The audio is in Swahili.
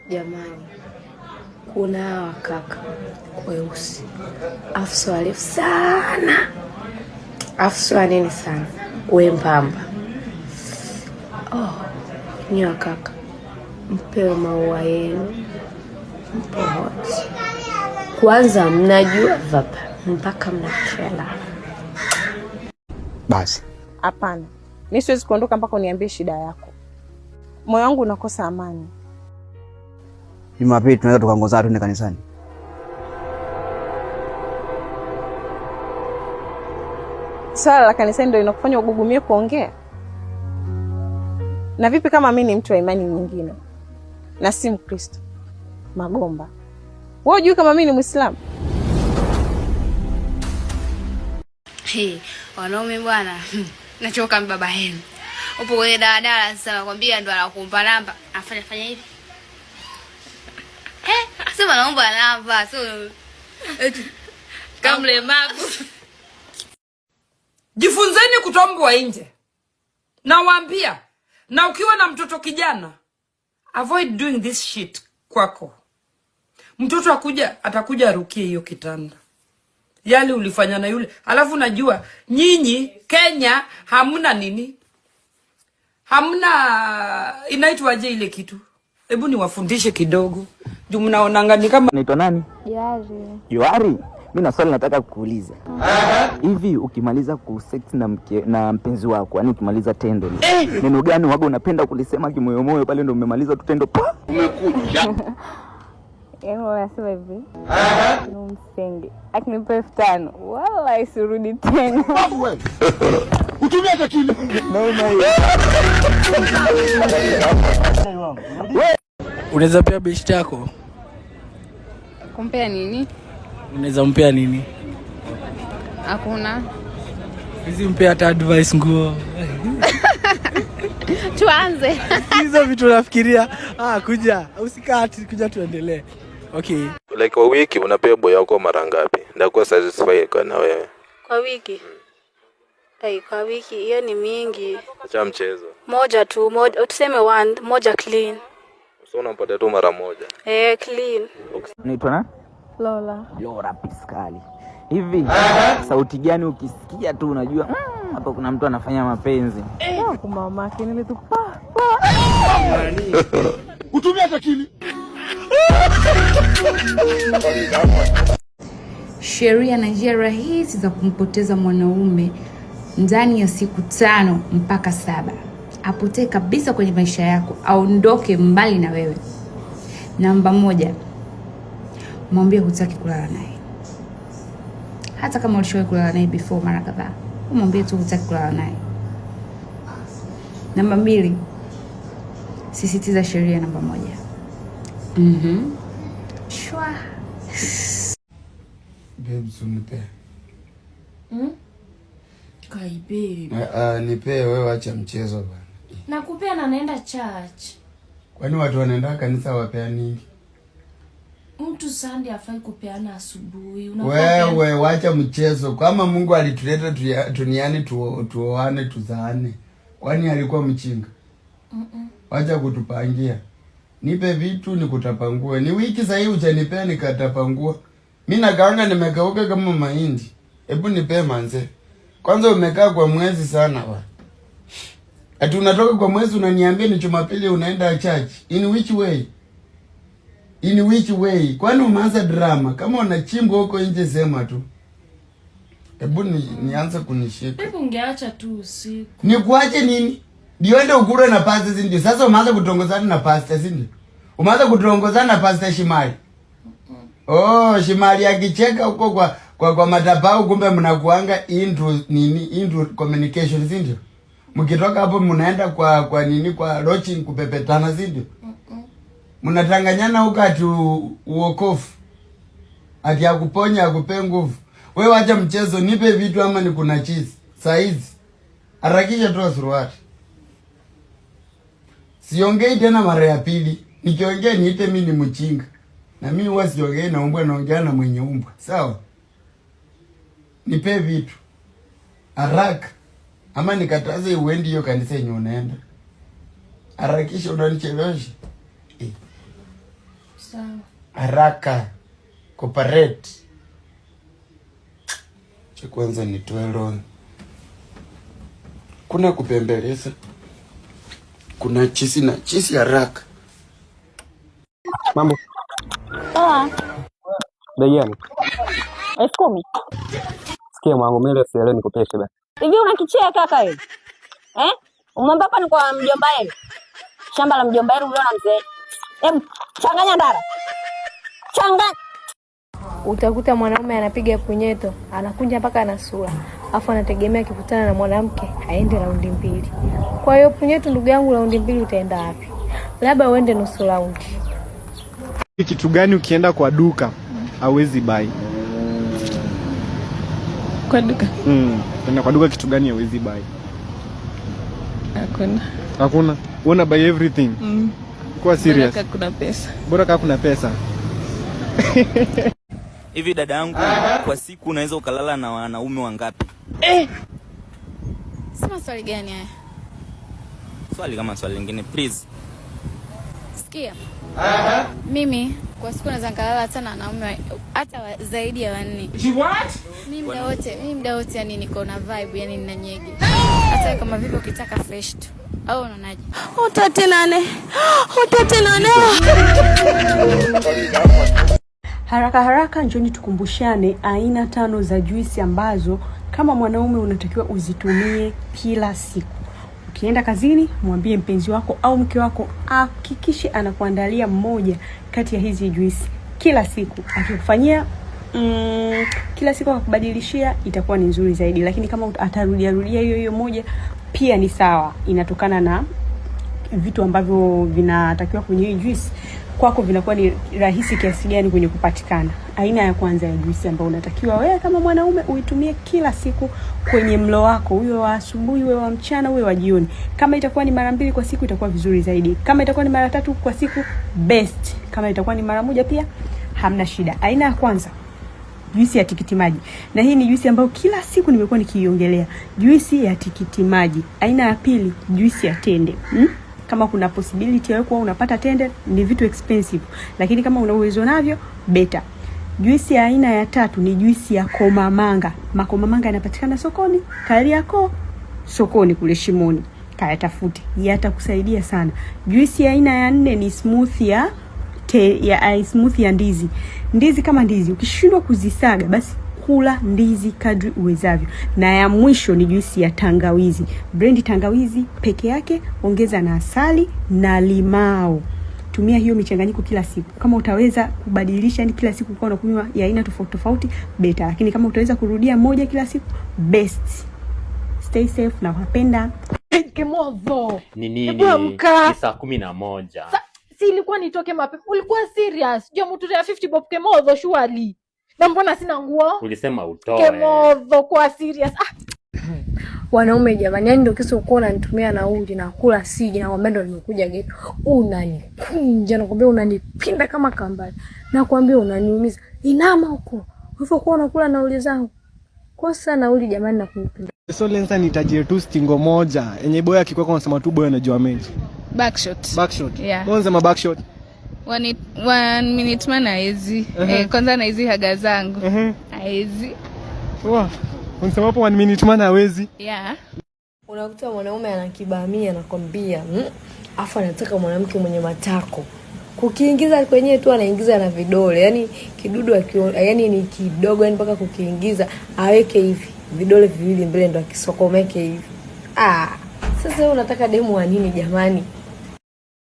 Jamani, kuna hawa kaka weusi afu sio warefu sana, afu sio wanene sana, wembamba. Oh, nyiwa kaka, mpewe maua yenu, mpo hot. Kwanza mnajua vapa mpaka mnakela. Basi Hapana, mi siwezi kuondoka mpaka uniambie shida yako. Moyo wangu unakosa amani. Jumapili tunaweza tukaongozana tuende kanisani. Swala la kanisani ndio inakufanya ugugumie kuongea? Na vipi kama mi ni mtu wa imani nyingine na si Mkristo? Magomba, wewe hujui kama mi ni Mwislamu? Hey, wanaume bwana, nachoka baba yenu. Upo kwenye daladala sasa, nakwambia ndo anakuomba namba, afanya fanya hivi. Eh, sema naomba namba, so eti kama mlemavu. Jifunzeni kutombwa nje, nawaambia. Na ukiwa na mtoto kijana, avoid doing this shit kwako. Mtoto akuja, atakuja arukie hiyo kitanda yale ulifanya na yule. Alafu najua nyinyi Kenya hamna nini, hamna inaitwaje ile kitu. Hebu niwafundishe kidogo juu mnaonanga ni kama Naitwa nani? Johari. Johari. Mimi na swali nataka kukuuliza. Hivi ukimaliza kusex na mke, na mpenzi wako, yani ukimaliza tendo, neno gani waga unapenda kulisema kimoyomoyo pale ndo umemaliza tu tendo pa? Yaani wanasema hivi, msenge akinipa 5,000 wala isirudi tena. Unaweza pea beshte yako? Kumpea nini? Unaweza mpea nini? Hakuna. Hizi mpea hata advice nguo. Tuanze. Hizo vitu nafikiria. Ah, kuja. Usikati, kuja tuendelee. Okay. Like kwa wiki unapea boy wako mara ngapi? Ndakuwa satisfied kwa na wewe. Kwa wiki? Ai, kwa wiki hiyo ni mingi. Acha mchezo. Moja tu, moja, tuseme one, moja clean. So unampatia tu mara moja. Eh, clean. Naitwa nani? Lola. Lora Piskali. Hivi sauti gani ukisikia tu unajua hapa kuna mtu anafanya mapenzi? Kwa mamake nile tu pa. Sheria na njia rahisi za kumpoteza mwanaume ndani ya siku 5 mpaka 7. Apotee kabisa kwenye maisha yako, aondoke mbali na wewe. Namba 1, mwambie hutaki kulala naye. Hata kama ulishawahi kulala naye before mara kadhaa, mwambie tu hutaki kulala naye. Namba 2, sisitiza sheria namba 1. Shwa. Babes, unipe. Kai babe. Nipe wewe, acha mchezo bana. Nakupea na naenda church. Kwani watu wanaenda kanisa wapeani? Mtu Sunday hafai kupeana asubuhi. Wewe wacha mchezo. Kama Mungu alituleta duniani tuoane tuzaane. Kwani alikuwa mchinga? Wacha kutupangia. Nipe vitu nikutapangue. Ni wiki sasa hii hujanipea nikatapangua. Mimi nakaanga nimekauka kama mahindi. Hebu nipe manze. Kwanza umekaa kwa mwezi sana wa. Ati unatoka kwa mwezi unaniambia ni Jumapili unaenda church. In which way? In which way? Kwani umeanza drama? Kama unachimbwa huko nje sema tu. Hebu nianze kunishika. Hebu ungeacha tu usiku. Nikuache nini? Ndio ende ukure na pastor, si ndio? Sasa umeanza kutongozana na pastor, si ndio? Umeanza kutongozana na pastor Shimali. Oh, Shimali akicheka huko kwa madhabahu, kumbe mnakuanga into nini? Into communication, si ndio? Mkitoka hapo mnaenda kwa nini? Kwa lodging kupepetana, si ndio? Mnatanganyana huko ati uokofu. Ati akuponya akupe nguvu. Wewe acha mchezo, nipe vitu ama ni kuna cheese. Saa hizi. Harakisha toa suruali. Siongei tena mara ya pili. Nikiongea niite mimi ni mchinga. Na mimi huwa siongei na umbwa, naongea na mwenye umbwa. Sawa? Nipe vitu. Haraka. Ama nikataze uendi hiyo kanisa yenye unaenda. Harakisha, unanichelewesha. Sawa. Haraka. Cooperate. Cha kwanza nitoe loan. Kuna kupembeleza. Kuna chisi na chisi haraka. Mambo. Poa. Bei gani? 10,000. Sikia mwanangu, mimi leo sielewi nikopeshe basi. Hivi unakichea kaka wewe? Eh? Umwambia hapa ni kwa mjomba yenu. Shamba la mjomba yenu uliona mzee. Hebu changanya ndara. Changanya. Utakuta mwanaume anapiga punyeto, anakunja mpaka na sura, afu anategemea akikutana na mwanamke aende raundi mbili. Kwa hiyo punyeto, ndugu yangu, raundi mbili utaenda wapi? Labda uende nusu raundi. Kitu gani ukienda kwa duka hauwezi buy? Kwa duka? Enda kwa duka kitu gani hauwezi buy? Hakuna. Hakuna. Una buy everything. Kuwa serious. Bora kuna pesa. Bora kama kuna pesa. Hivi dada yangu, kwa siku unaweza ukalala na wanaume wangapi? Eh. Sema swali gani haya? Swali kama swali lingine please. Sikia. Mimi kwa siku naweza nikalala hata na wanaume hata zaidi ya 4. What? Mimi muda wote yani niko na vibe, yani nina nyege. Hata kama vipi ukitaka fresh tu. Au unaonaje? Utate nane. Utate nane. Haraka haraka njoni tukumbushane aina 5 za juisi ambazo kama mwanaume unatakiwa uzitumie kila siku. Ukienda kazini, mwambie mpenzi wako au mke wako ahakikishe anakuandalia mmoja kati ya hizi juisi kila siku. Akikufanyia kila siku akakubadilishia itakuwa ni nzuri zaidi, lakini kama atarudia rudia hiyo hiyo moja pia ni sawa. Inatokana na vitu ambavyo vinatakiwa kwenye hii juisi kwako vinakuwa ni rahisi kiasi gani kwenye kupatikana. Aina ya kwanza ya juisi ambayo unatakiwa wewe kama mwanaume uitumie kila siku kwenye mlo wako, uwe wa asubuhi, uwe wa mchana, uwe wa jioni. Kama itakuwa ni mara 2 kwa siku itakuwa vizuri zaidi. Kama itakuwa ni mara 3 kwa siku best. Kama itakuwa ni mara 1 pia hamna shida. Aina ya kwanza, juisi ya tikiti maji. Na hii ni juisi ambayo kila siku nimekuwa nikiiongelea. Juisi ya tikiti maji. Aina ya pili, juisi ya tende. Kama kuna possibility ya kuwa unapata tende, ni vitu expensive, lakini kama una uwezo navyo better. Juisi ya aina ya tatu ni juisi ya komamanga. Makomamanga yanapatikana sokoni, Kariakoo sokoni kule Shimoni, kayatafute, yatakusaidia sana. Juisi ya aina ya 4 ni smoothie ya smoothie ya ndizi. Ndizi kama ndizi ukishindwa kuzisaga basi kula ndizi kadri uwezavyo. Na ya mwisho ni juisi ya tangawizi. Blend tangawizi peke yake, ongeza na asali na limao. Tumia hiyo michanganyiko kila siku. Kama utaweza kubadilisha, yani kila siku ukawa unakunywa ya aina tofauti tofauti better, lakini kama utaweza kurudia moja kila siku best. Stay safe na wapenda. Kimovo. Ni nini? Hebu amka. Ni saa 11. Si ilikuwa nitoke mapema. Ulikuwa serious. Jo mtu ya 50 bob Kemodho surely. Na mbona sina nguo? Ulisema utoe. Kemodho kwa serious. Wanaume jamani, yani ndio kisa uko unanitumia nauli na kula siji na kwambia ndo nimekuja geto. Unanikunja na kwambia unanipinda kama kambale. Na kwambia unaniumiza. Inama huko. Ulivyokuwa unakula nauli zangu. Kosa nauli jamani na kunipinda. So lensa nitajie tu stingo moja yenye boy akikuwa anasema tu boy anajua mechi. Backshot. Backshot. Yeah. Kwanza ma backshot. One minute man haezi. Kwanza na hizi haga zangu. Haezi. Wow. Unasema hapo 1 minute man hawezi. Yeah. Unakuta mwanaume ana kibamia anakwambia, afu anataka mwanamke mwenye matako. Kukiingiza kwenyewe tu anaingiza na vidole. Yaani kidudu yaani ni kidogo, yani mpaka kukiingiza aweke hivi vidole viwili mbele ndo akisokomeke hivi. Sasa wewe unataka demu wa nini jamani?